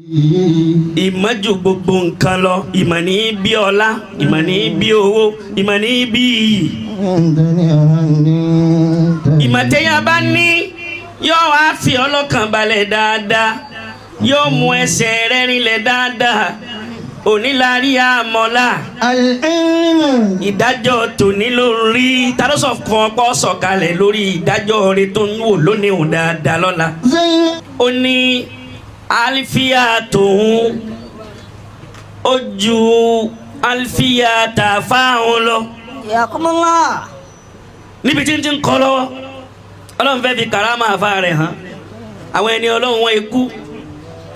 Ìmọ̀ ju gbogbo nǹkan lọ. Ìmọ̀ ní bí ọlá, ìmọ̀ ní bí owó, ìmọ̀ ní bí iyì. Ìmọ̀ téèyàn bá ní yóò wá fi ọlọ́kàn balẹ̀ dáadáa, yóò mú ẹsẹ̀ rẹ̀ rinlẹ̀ dáadáa. Onílárí àmọ́lá. العلم Ìdájọ́ tòní lórí ta ló sọ fún ọ pọ́ sọ̀kalẹ̀ lórí ìdájọ́ rẹ̀ tó ń wò lónìí òun dáadáa lọ́la. زين Ó ní alifiya tòun ó ju alifiya tàfáhùn lọ. Yakumullah. Níbi tí ń ti ń kọ́ lọ́wọ́, Ọlọ́run fẹ́ fi karama àfa rẹ̀ hàn àwọn ẹni Ọlọ́run wọn ikú.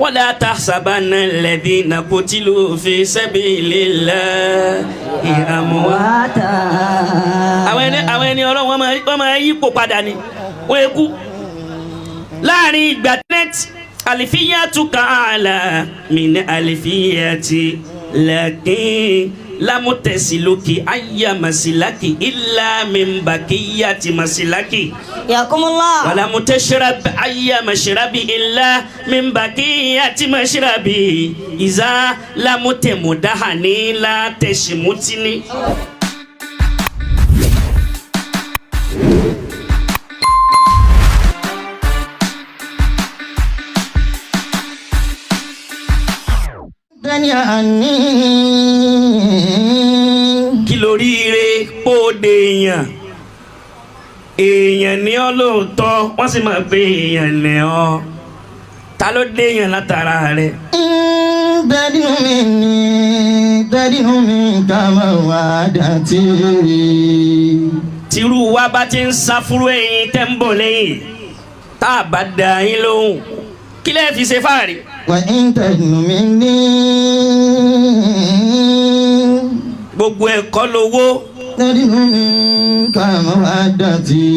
Wala tahsabanna alladhina qutilu fi sabilillahi amwata. Àwọn ẹni Ọlọ́run wọ́n máa yípo padà ni wọ́n ikú láàrin ìgbà net. Alifiyatu ka'ala min alifiyati lakin lamutẹsiluki ayya masilaki illa min bakiyati masilaki. Yakumullah. ولم تشرب أي مشرب إلا من بقية مشربي إذا لم تمدحني لا تشمتني. دنيا عني. Kí lóríire kóde èèyàn, èèyàn ní ọ lóòótọ́, wọ́n sì máa pé èèyàn ní ọ. Ta ló dé èèyàn látara rẹ̀? تدن مني تدن منك مودتي. Tírú wa bá ti ń sá fúrú ẹ̀yin tẹ́ ń bọ̀ lẹ́yìn, tá a bá da yín lóhùn, kí lẹ́ẹ̀ fi ṣe fáàrí? وإن تدن مني Gbogbo ẹ̀kọ́ lowó. تدن منك مودتي.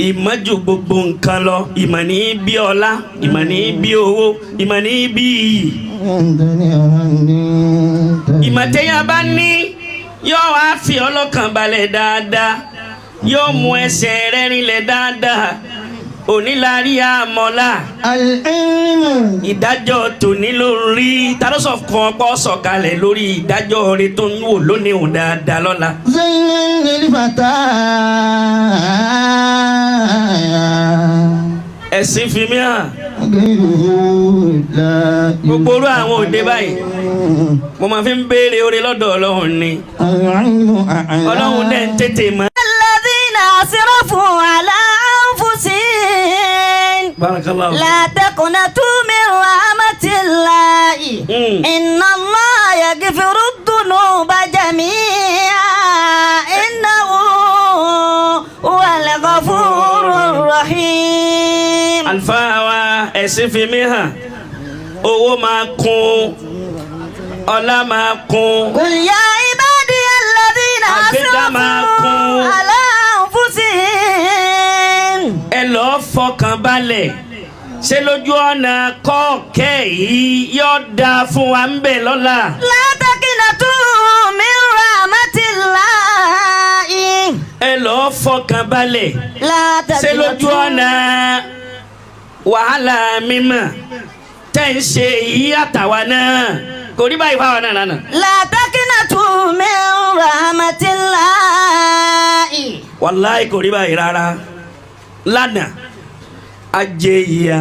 Ìmọ̀ ju gbogbo nǹkan lọ. Ìmọ̀ ní bí ọlá, ìmọ̀ ní bí owó, ìmọ̀ ní bí iyì. Ìmọ̀ téèyàn bá ní yóò wá fi ọlọ́kàn balẹ̀ dáadáa, yóò mú ẹsẹ̀ rẹ̀ rinlẹ̀ dáadáa. Onílárí àmọ́lá. العلم Ìdájọ́ tòní lórí ta ló sọ fún ọ pọ́ sọ̀kalẹ̀ lórí ìdájọ́ rẹ̀ tó ń wò lónìí òun dáadáa lọ́la? زين للفتى. Ẹ̀sìn fi mí hàn. غيره لا. Gbogbo orú àwọn òde báyìí, mo máa fi ń béèrè oore lọ́dọ̀ Ọlọ́run ni. العلم أعلى. Ọlọ́run dẹ̀ ń tètè mọ́. الذين أسرفوا على أنفسهم. Barakallahu. لا تقنطوا من رحمة الله. إن الله يغفر الذنوب جميعا إنه هو الغفور الرحيم. Àlùfáà wa, ẹ̀sìn fi mí hàn, owó máa kún, ọlá máa kún. قل يا عبادي الذين Àgbéga máa أسرفوا kún. على أنفسهم. Ẹ lọ́ọ́ fọkàn balẹ̀, ṣé lójú ọ̀nà kọ́ọ̀kẹ́ yìí yóò dáa fún wa ń bẹ̀ lọ́la? لا تقنطوا من رحمة الله. Ẹ lọ́ọ́ fọkàn balẹ̀. لا Ṣé lójú تقنطوا. ọ̀nà wàhálà mímọ̀ tẹ́ ń ṣe yìí àtàwa náà kò rí báyìí fáwọn náà lánàá? لا تقنطوا من رحمة الله. Wàláì, kò rí báyìí rárá lánàá. A jẹ ìyà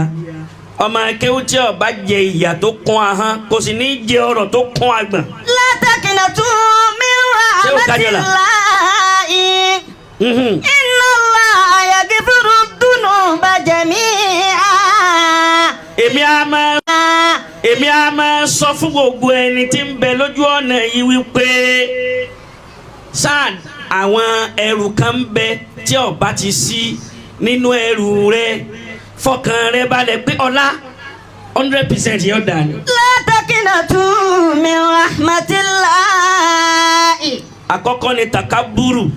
ọmọ akéwù tí ó bá jẹ ìyà tó kún ahọ́n, kò sì ní jẹ ọ̀rọ̀ tó kún agbọ̀n. لا تقنطوا من Ṣé o رحمة kájọlá? الله. إن الله يغفر الذنوب جميعا. Èmi á máa sọ fún gbogbo ẹni tí ń bẹ lójú ọ̀nà yìí wípé sáà àwọn ẹrù kan ń bẹ tí ó bá ti sí nínú ẹrù rẹ, fọkàn rẹ balẹ̀ pé ọlá 100% yóò dà ní. لا تقنطوا من رحمة الله. Àkọ́kọ́ ni takaburu,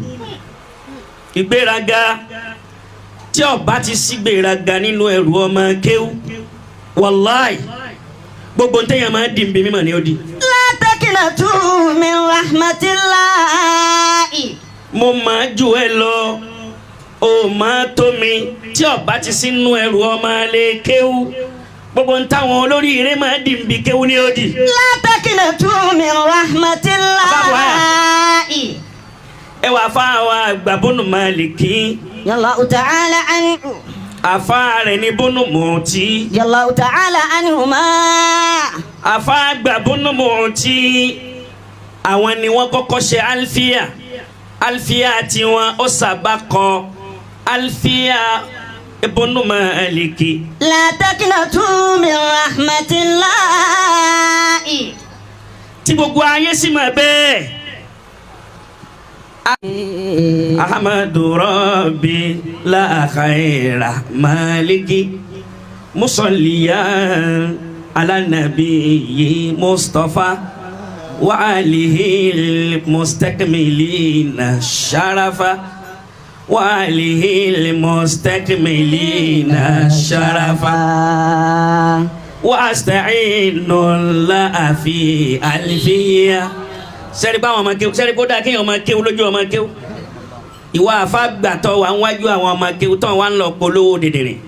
ìgbéraga. Tí ó bá ti sí gbéraga nínú ẹrù ọmọ kéwú, wàláì, gbogbo ntẹ́yàn máa di nbí mímọ̀ ni ó di. لا تقنطوا من رحمة الله. Mo máa jù ẹ lọ, o máa tó mi. Tí ó bá ti sínú ẹrù ọmọ alẹ́ kéwú, Gbogbo ń táwọn olórí eré máa dì ń bi kéwú ní ó dì. لا تقنطوا من رحمة الله. Ẹ wà fáwọn àgbà bónú Málìkì. الله تعالى عنه. Àfa rẹ̀ ní bónú Mọ̀ọ́tì. الله تعالى عنهما. Àfa àgbà bónú Mọ̀ọ́tì, àwọn ni wọ́n kọ́kọ́ ṣe alfiya. Alfiya tiwọn ó sábà kọ alfiya bónú Málìkì. لا تقنطوا من رحمة الله. Tí gbogbo ayé sì mọ̀ bẹ́ẹ̀. Ahmadu Rabbi la khaira maliki musalliyan ala nabiyyi Mustafa wa alihi mustakmilina sharafa wa alihi mustakmilina sharafa wa asta'inu la fi alfiya. Sẹ́rí báwọn ọmọ kéwú, sẹ́rí kó dáa kéèyàn ọmọ kéwú lójú ọmọ kéwú. Ìwọ àfàgbàtọ̀ wà ń wájú àwọn ọmọ kéwú tó wà ń lọ polówó dìndìnrín,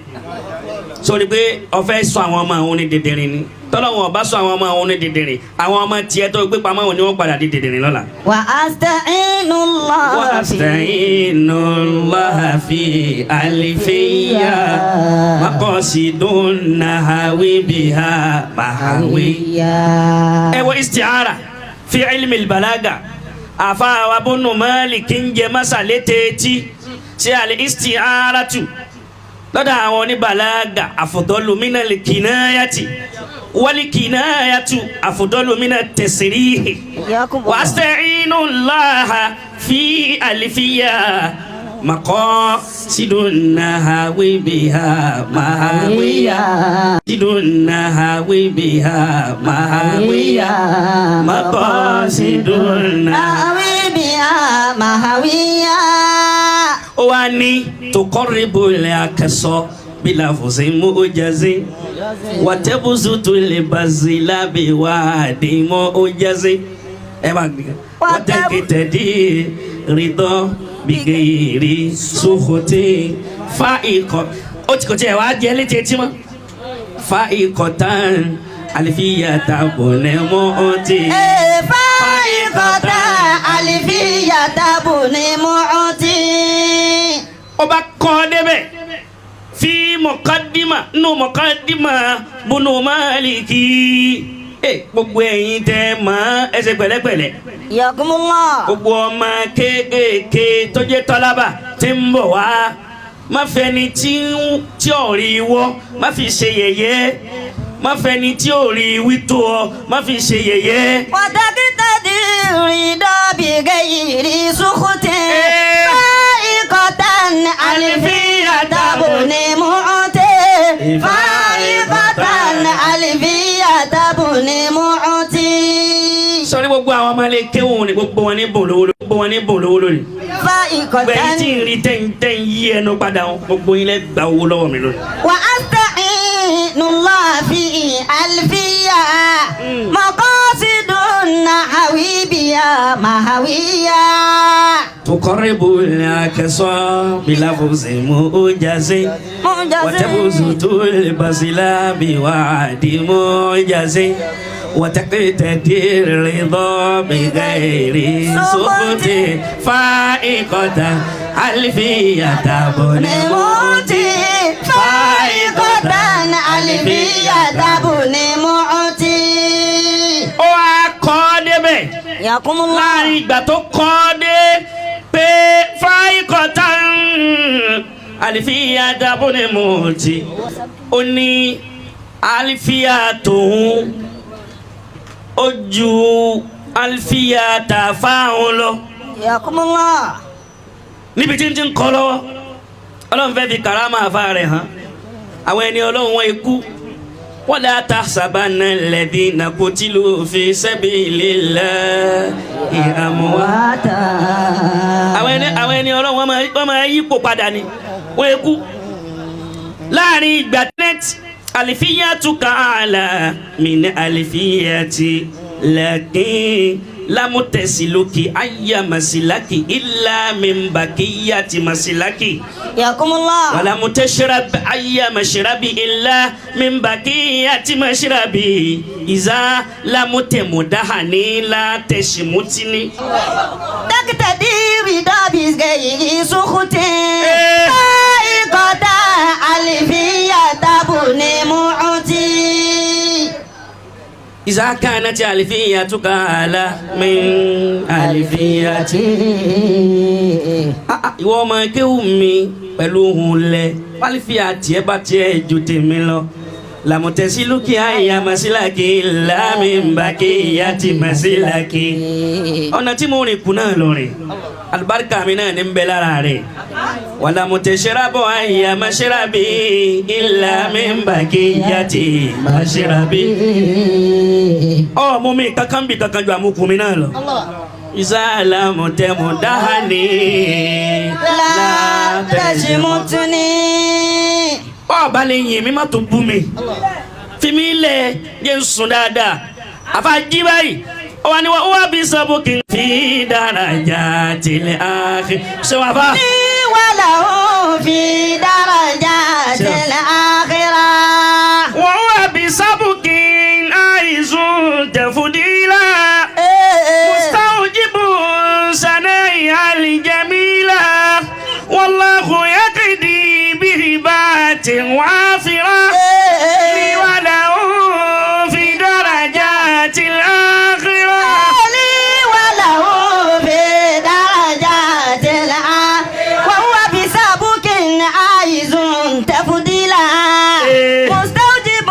sórí pé ọfẹ́ sọ àwọn ọmọ àwọn ní dìndìnrín ni. Tọ́lọ́wọ́n ọba sọ àwọn ọmọ àwọn ní dìndìnrín, àwọn ọmọ tiẹ̀ tó gbé pamọ́ wọn ni wọ́n padà di dìndìnrín lọ́la. وأستعين الله. وأستعين الله في ألفية مقاصد النهوي بها محوي. Ẹ wo isti'ara fi ilmi balaga. Àfàwà bùnú Málíkì ń jẹ masalẹ̀ tẹ́tí ṣe àlẹ́ isti'aratu lọ́dọ̀ àwọn oníbàlágà afdalu minal kinayati wal kinayatu afdalu minat tasrihi. وأستعين الله في ألفية مقاصد النهوي بها مهوية مقاصد النهوي بها مهوية مقاصد النهوي بها مهوية. Ó wá ní تقرب الأقصى بلفظ موجز وتبسط البذل بوعد موجز. Ẹ bá gbé وتقتضي الرضا بغير سخط فائق. Ó ti kò tiẹ̀ wá jẹ́ létí etí mọ́. فائقة ألفية بن معطي. فائقة ألفية بن معطي. Ó bá kọ́ débẹ̀ fi muqaddima nù muqaddima bunu Maliki. Ẹ gbogbo ẹ̀yin tẹ́ mọ̀, ẹ ṣe pẹ̀lẹ́pẹ̀lẹ́. حياكم الله. Gbogbo ọmọ kéékèèké tó jẹ́ tọ́lábà tí ń bọ̀ wá, má fẹni tí ò rí wọ́ má fi ṣe yẹ̀yẹ́. Má fẹni tí ò rí wí tó ọ má fi ṣe yẹ̀yẹ́. وتقتضي الرضا بغير سخط فائقة ألفية بن معطي. فائقة ألفية بن معطي. Sọ ní gbogbo àwọn ọmọ ilé kéwòn ní gbogbo wọn ní bùn lówó, gbogbo wọn ní bùn lówó lónìí. فائقة. Gbẹ̀yìn tí ń rí tẹ́ǹtẹ́ǹ yí ẹnu padà wọn, gbogbo yín lẹ́ gba owó lọ́wọ́ mi lónìí. وأستعين الله في ألفية مقاصد النحوي بها مهوية. تقرب الأقصى بلفظ موجز موجز. وتبسط البذل بوعد موجز وتقتدي الرضا بغير سخط فائقة ألفية بن معطي. فائقة ألفية بن معطي. Ó wá kọ́ débẹ̀. حياكم الله. Láàrin ìgbà tó kọ́ dé pé فائقة ألفية بن معطي, ó ní alifiya tòun ó ju alifiya tàfáhùn lọ. حياكم الله. Níbi tí ń ti ń kọ́ lọ́wọ́, Ọlọ́run fẹ́ fi karama àfa rẹ̀ hàn. Àwọn ẹni Ọlọ́run wọn ikú. ولا تحسبن الذين قتلوا في سبيل الله أمواتا. Àwọn ẹni Ọlọ́run wọ́n máa yípo padà ni wọ́n ekú láàrin ìgbà net. ألفيتك أعلى من ألفيتي لكن Lámútẹ̀sílókì ayé masilaki ilá mímbàkíyàtì masilaki. حياكم الله. Wàlámútẹ̀sírab ayé masirabi ilá mímbàkíyàtì masirabi ìzá lámútẹ̀múdáhàní látẹ̀símútìní. تقتدي رضا بغير سخط فائقة ألفية بن معتي. Ìzá kánà tí àlìfíyà túkà àlá min àlìfíyà tí. Ah, ah, ìwọ ọmọ kéwù mi pẹ̀lú ohun lẹ pálífìyà tiẹ̀ bá tiẹ̀ ju tèmi lọ làmùtẹ̀sílùkì àyà màsílàkì lámìnbàkì ìyá ti màsílàkì. Ọ̀nà tí mo rìn kù náà lọ rìn, alibarika mi náà ní ń bẹ lára rẹ̀. Wàlàmùtẹ̀sírabọ̀ àyà màsírabi ìlàmìnbàkì ìyá ti màsírabi. Ọ mú mi kankan bí kankan ju àmukù mi náà lọ. Ìsàlámù tẹ̀mù dáhàní. لا تشمتني. Ọba lè yìn mí, má tó bú mi, fi mí lẹ̀ jẹ́ n sùn dáadáa. Àfa jí báyìí, ó wà ní wọ́n wá bí sọ́bùkì fi daraja tilẹ̀ ààfin ṣé wàá fà. وله في درجات الآخرة. Wọ́n wá bí sọ́bùkì àìsùn tẹ̀fúdìlà mustawjibu sana'i aljamila wallahu yaqdi bihibatin wafira. وله في درجات الآخرة. لي وله في درجات الآخرة وهو بسبك عايز تفضيلا مستوجب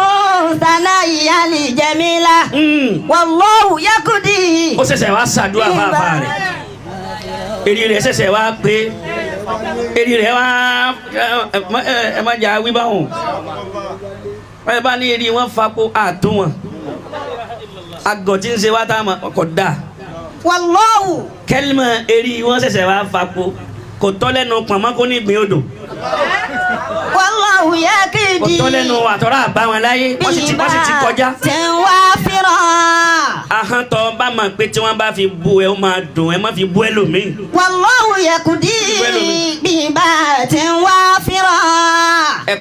ثنايا الجميلة والله يقضي. Ó ṣẹ̀ṣẹ̀ wá ṣàdúrà fáfá rẹ̀, èrì rẹ̀ ṣẹ̀ṣẹ̀ wá pé èrì rẹ̀ wá. Ẹ má jà wí báwọn wọ́n bá ní èrì wọn fapò àtún wọn àgọ̀ tí ń ṣe wá táwọn ọkọ̀ dà. والله Kẹ́límọ̀ èrì wọn ṣẹ̀ṣẹ̀ wá fapò kò tọ́ lẹ́nu pọ̀nmọ́ kó ní ìgbín odò. والله Kò يقضي tọ́ lẹ́nu àtọ́rọ́ àbá wọn láyé, wọ́n sì ti kọjá. وافرا. Ahọ́n tọ́ bá mọ̀ pé tí wọ́n bá fi bu ẹ, ó máa dùn, ẹ má fi bú ẹlòmíì. والله يقضي بما وافرا. Ẹ.